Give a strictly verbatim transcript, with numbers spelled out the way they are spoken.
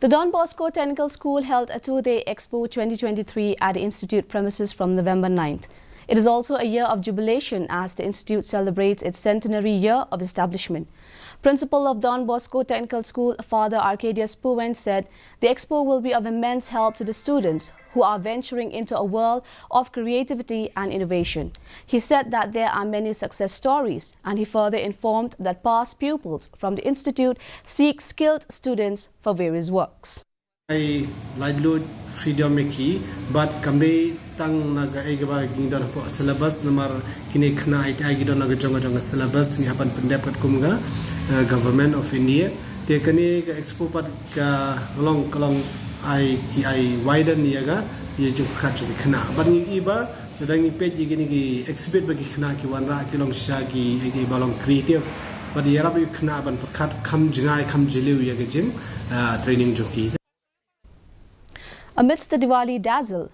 The Don Bosco Technical School held a two-day Expo twenty twenty-three at the Institute premises from November ninth. It is also a year of jubilation as the Institute celebrates its centenary year of establishment. Principal of Don Bosco Technical School, Father Arcadius Puwen, said the expo will be of immense help to the students who are venturing into a world of creativity and innovation. He said that there are many success stories, and he further informed that past pupils from the institute seek skilled students for various works. Ai livelihood freedom ïa ki, bad kam dei tang na ka ei kaba ki don hapoh syllabus, namar kine ki khynnah ïa ki don na ka jong ka jong ka syllabus, ngi hap ban pyndep katkum ka, eh, Government of India. Te kane ka expo pat ka long, ka long ai, ki ai widen ïa ka, ïa jingpyrkhat jong ki khynnah. Bad ngi i ba, lada ngi peit ïa kine ki exhibit ba ki khynnah ki wanrah, ki long shisha ki, ïa ki ba long creative. Bad ïarap ïa ki khynnah ban pyrkhat kham jngai, kham jylliew ïa ka jing, ah, training jong ki. Amidst the Diwali dazzle,